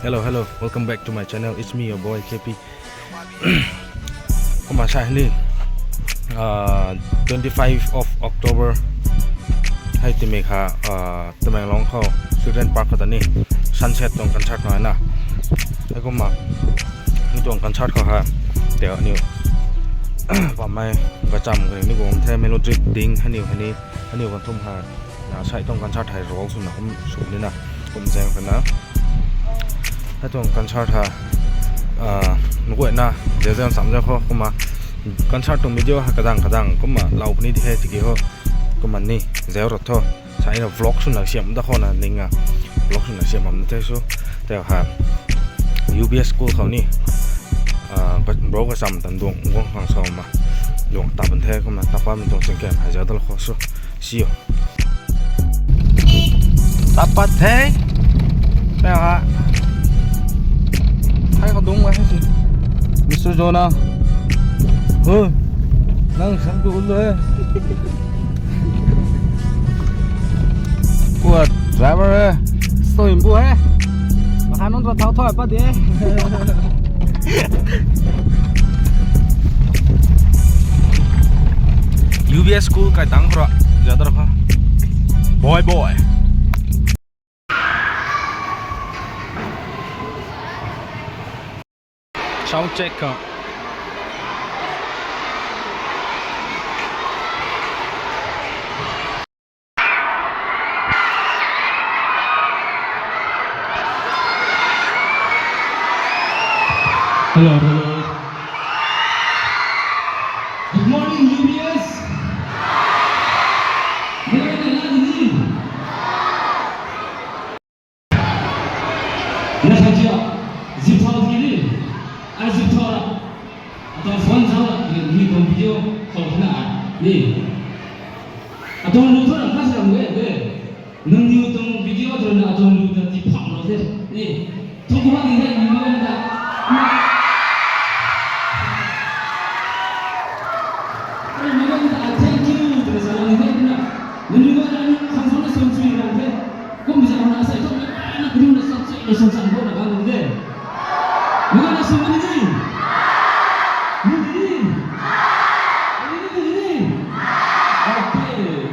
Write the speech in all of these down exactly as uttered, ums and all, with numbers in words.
Hello, hello. Welcome back to my channel. It's me, your boy K P. Kumna sa ni, ah, twenty-five of October hei timei kha, ah, Tamenglong khou Children Park khou ta ni Sunset tuang concert nai na. Hei kumna mi tuang concert khou ha, tei aniu bammei gacham kani ni guang the, Melody Ding, hei ni, hei ni, hei ni kan thum ha. Na, sai tuang concert hei role swna kum sw ni na, kum zaeng khana. Hei tuang concert ha, ah, mguayna, zeu zeu sam zeu khou, kumna concert tuang video ha kadang kadang, kumna lou puni di hei tiki ho, kumna ni, zeu rat tho. Sai na vlog swna siam da khou na ning a, vlog swna siam bam the sw, tei ha, U B S school khou ni, ah, bro kacham tan duang guang khang sa ma, duang ta ban the, kumna tapa mi tuang singkam hei zeu da khou sw. See you. Tapa the. Tei ha. Hai khou dung ma hai si. Mister Jonah. Hu. Nang sam tu ul he. Kua driver he. Stoi bu he. Makan nunc tua thau thau pa de. U B S school kai tang khou ra, zeu da kha. Boy, boy. Sound check kha. Hello, hello. Good morning, U B S. Hello, hello, hello. Na sa chia, zip thau ki ni. Ai zip thau ra. Atuang phone zau ra, ni tuang video khou na ni. Atuang lu thu ra kha sa ram e de. Nangniw tuang video thu na atuang lu ta ti pham lo the. Ni. Thu kumna ni ni ni ta. Ai ni ta thank you tu sa ni na. Nangniw na ni khang sa na sam chui ram the. Kum bisa na sa thu na kariu na sam chui na sam sam ho na kan de. Ni na sam ni ni. Ni ni. Ni ni ni. Okay.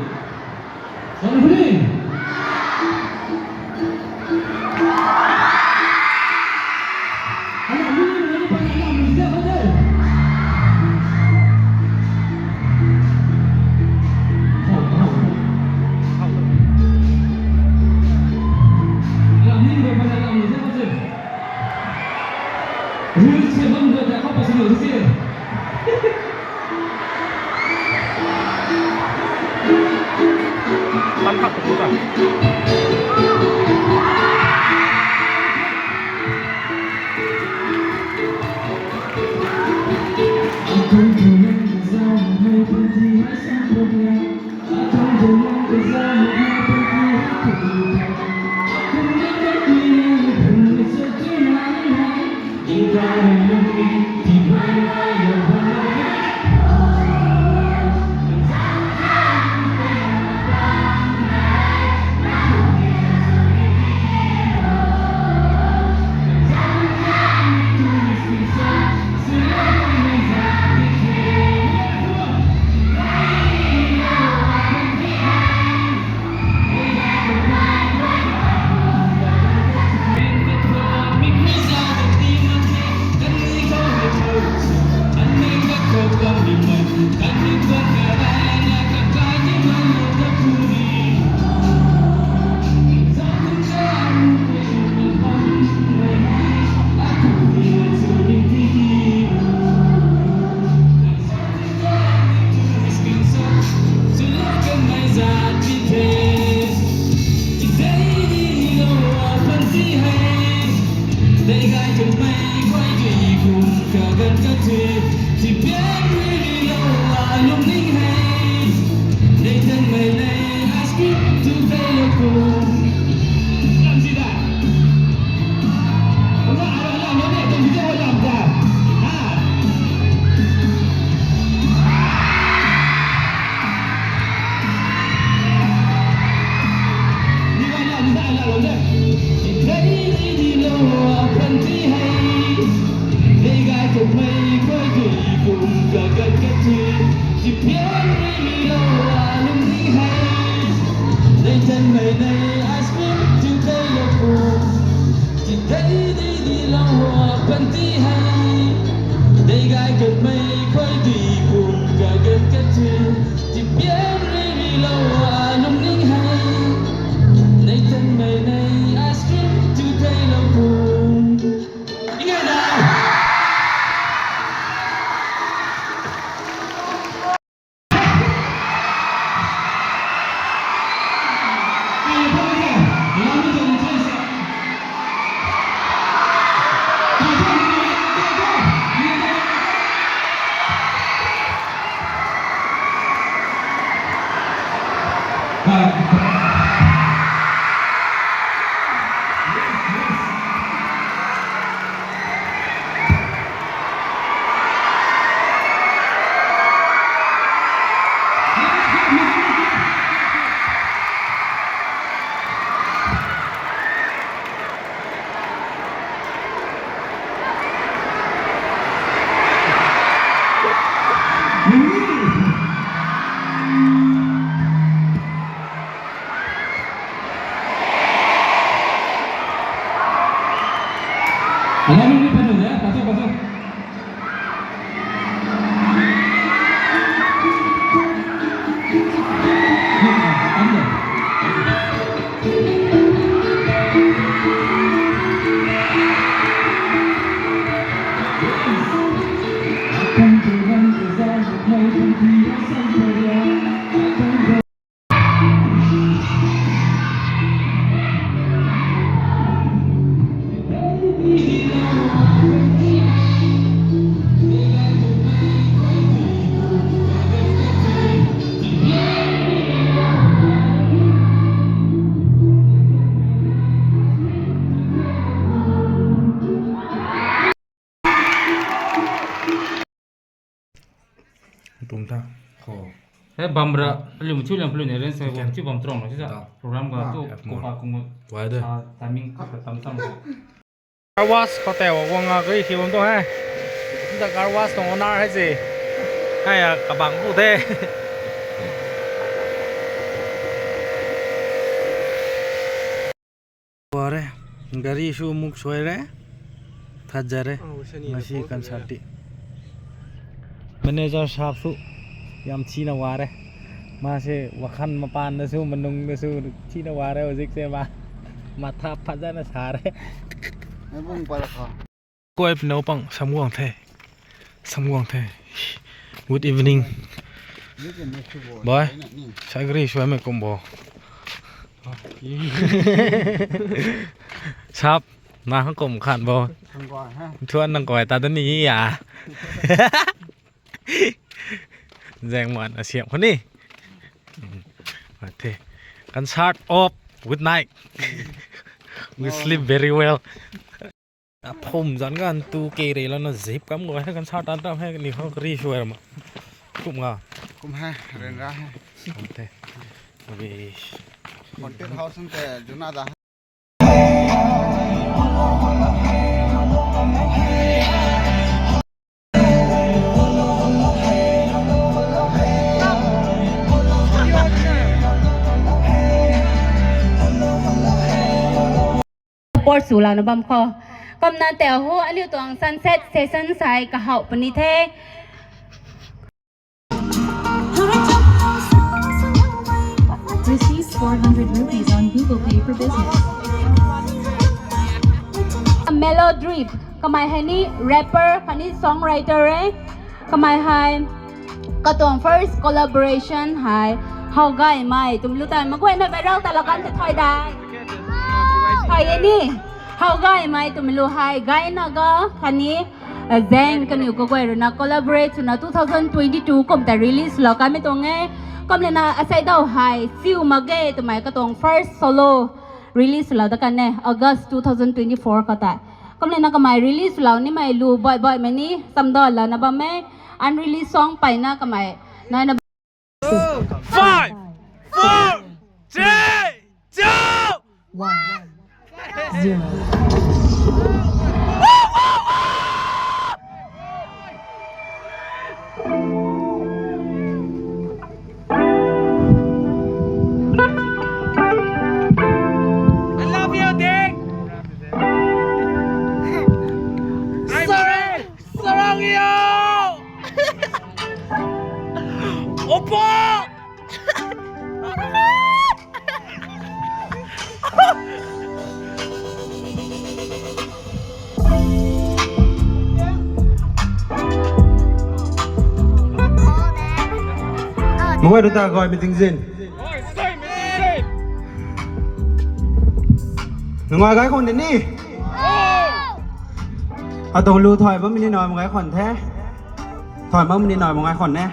Pian ri ri lou a lungning hei, nei tan mei nei ice cream tu tei lou pu. Ti tei di di lou a panty hei, dei gay kan mei khuay di kum ka gan ka tu. Ti pian ri ri lou a lungning hei, nei tan mei nei ice cream tu tei lou pu. Ingena. Tum tha. Kho. He bam ra, liu chu liang plu ne ren sai bam chu bam trong na chu sa. Program ga tu ko pa kung. Wai de. Timing ka tam sam. Car wash hotel wang a gari khi bam tu he. Nda car wash tong owner he si. Hai a kabang bu de. Ware, gari su muk suai re, that za re, ngasi kan sati. Manager sahab su, yam china ware. Ma se wakhan mapan na su, manung na su, china ware, ozik se ma. Matha phaza na sa re. Nabung para kha. Koi pnau pang samguang the. Samguang the. Good evening. Boy, sagri suai me kum bo. Sap, na hang kum khan bo. Thuan nang koi ta da ni ya. Zeng man a siam khou ni. The. Concert of good night. We sleep very well. Aphum zan kan tu ke re la na zip kam go he kan sa tan tam he ni khang kari shuai ram. Kum nga. Kum he, ren ra he. Kum the. Wi. Haunted house te juna da. Support sw lana bam kho. Kumna tei ho aniu tuang sunset session sai kahau puni the. Receives four hundred rupees on Google Pay for business. Melodrip, kamei hei ni rapper khatni songwriter e. Kamei hei katuang first collaboration hei Howgaymei twmei lu tei maguayna viral ta lakan the thai dai. Thai e ni. Howgaymei twmei lu hei Gaynaga khatni, uh, Zeng kaniw kaguay rui na collaborate swna two thousand twenty-two kum ta release lou kanmei tuang e. Kumna na asei dau hei Siu Mak Ge twmei katuang first solo release lou da kan e August two thousand twenty-four khou tei. Kumna na kamei release lou nimei lu boi boimei ni samdon lana bam e. Unreleased song peyna kamei naina. Five, four, three, two, one, zero. Mangwai ruta gay meeting zin. Nungai gay khwan de ni. Atang lu thay bam ni nai mangwai khwan the. Thay bam ni nai mangwai khwan ne.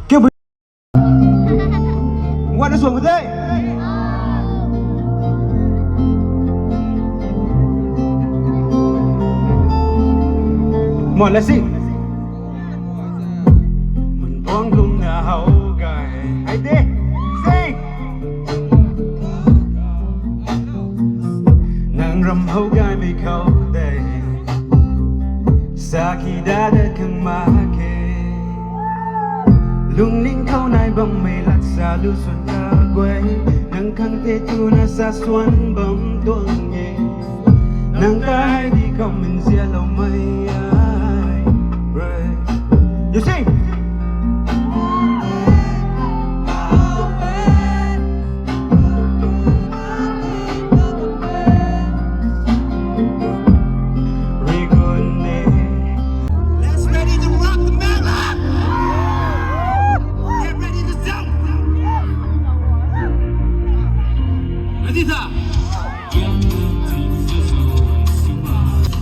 Kiu bu. Mangwai na suang bu de. Come on, let's sing. Mun bang kum na how gay. Hai de. Sing. Nang ram how gay mei khou de. Saki dada khang ma ke. Lungning khou nai bam mei lat sa lu sun ta guay. Nang khang the tu na sa suan bam tuang e. Nang kai di kham min zia lou mei ai. Right. You sing. Let's ready to rock the man up. Get ready to jump. Ready, ta?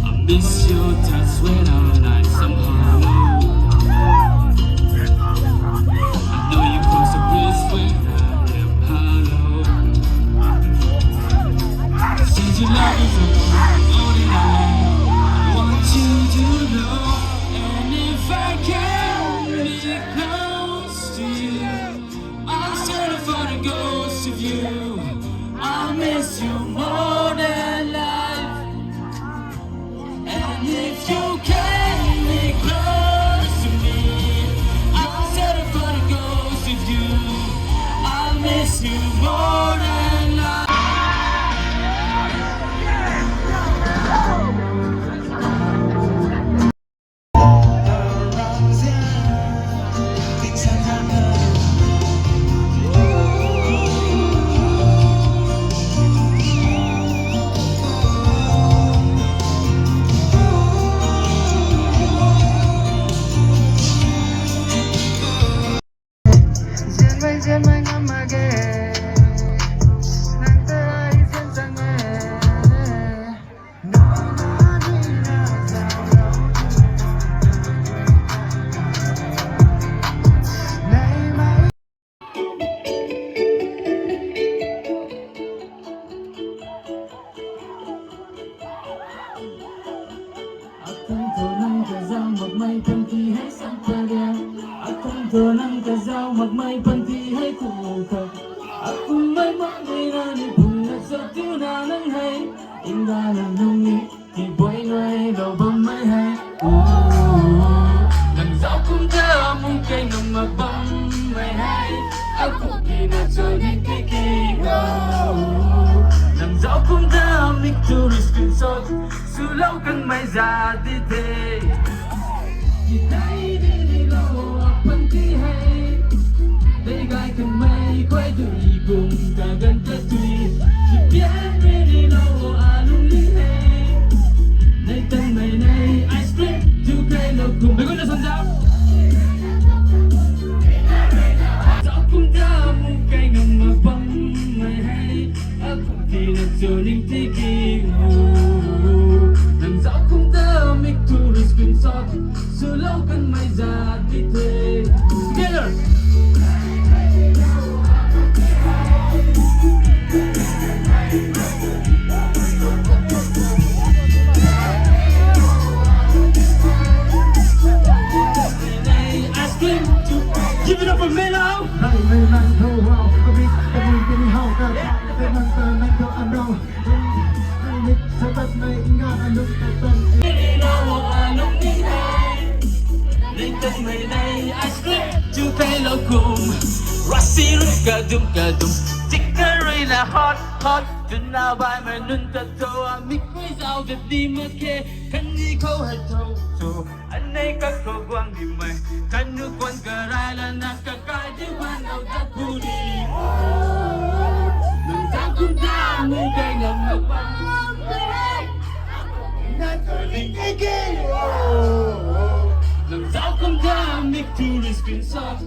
I miss your touch when I'm like somehow. I know you cross the bridge when I am hollow. Since your love is all that I want you to know. And if I can be close to you, I'll stand for the ghost of you. I'll miss you more than life. And if you came close to me, I'll settle for the ghost of you. I'll miss you more than life. Akum thu nang kazauh makmei panty hei sang pariang. Akum thu nang kazauh makmei panty hei ku kha. Akum mei makmei na ni phung na sa tu na nang hei. Ingga na nung ni ti buai nuai lou bam mei hei. Ooh, nang zauh kum ta mung kei nang mak bam mei hei. Akum ki na cho ni ki ki. Ooh, nang zauh kum ta mik tu ri screenshot. Swlou kan mei za di the. Ki thei di ni lou apan ti hei. Dei gay kan mei kuai dui bum ka gan ta tui. Ki pian di ni lou alung ni hei. Nei tan mei nei ice cream tu kai lou kum. Mei kum na san zauh. Zauh kum ta mung kai ngam ma bam mei hei. Akum ti na cho ning ti ki. Nang zauh kum ta mik tu ri screenshot. Swlou kan mei za di the. Together. Ice cream. Give it up for Melo. Rasi rui kadum kadum, tikka rui na hot hot. Tuna bai mei nunc ta tu a mi khui zauh de di mak khe. Kan ni khou hei tho cho. Anei ka khou guang ni mei. Kan nu kuan karai la na kakai di wan lou dat bu ni. Nang zauh kum ta mung kai ngam mak bam. Nang zauh kum ta mik tu ri screenshot.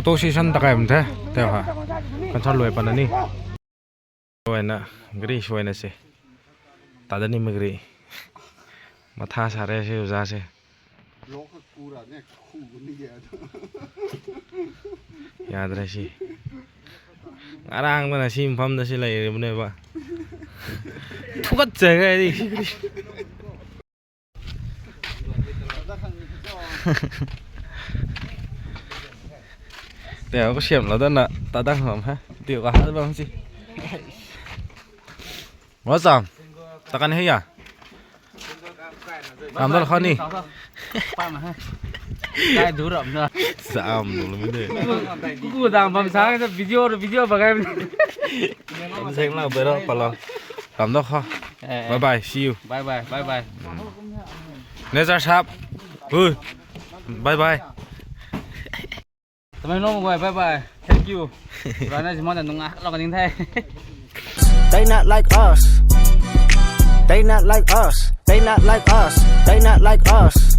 Photo session ta kai bam the, tei ha. Concert luai pana ni. Suaina, gari suaina se. Tada ni magari. Matha sa re se, uza se. Yadre si. Ngarang bana si mpham da si lai re bune ba. Thukat cha ga di. Tei ko siam lo dana, ta dang bam ha. Tei ko ha bam si. Wa cham. Ta kan he ya. Ram dal khani. Kai du ram na. Sam lu mi de. Ku dang bam sa video, video bagai. Am seng la bero palo. Ram dal kha. Eh, eh. Bye bye, see you. Bye bye, bye bye. Nezar sahab. Hui. Bye bye. Tamei nunc guay, bye bye. Thank you. Rana zimana nunga lo ka ding the. They not like us. They not like us. They not like us. They not like us.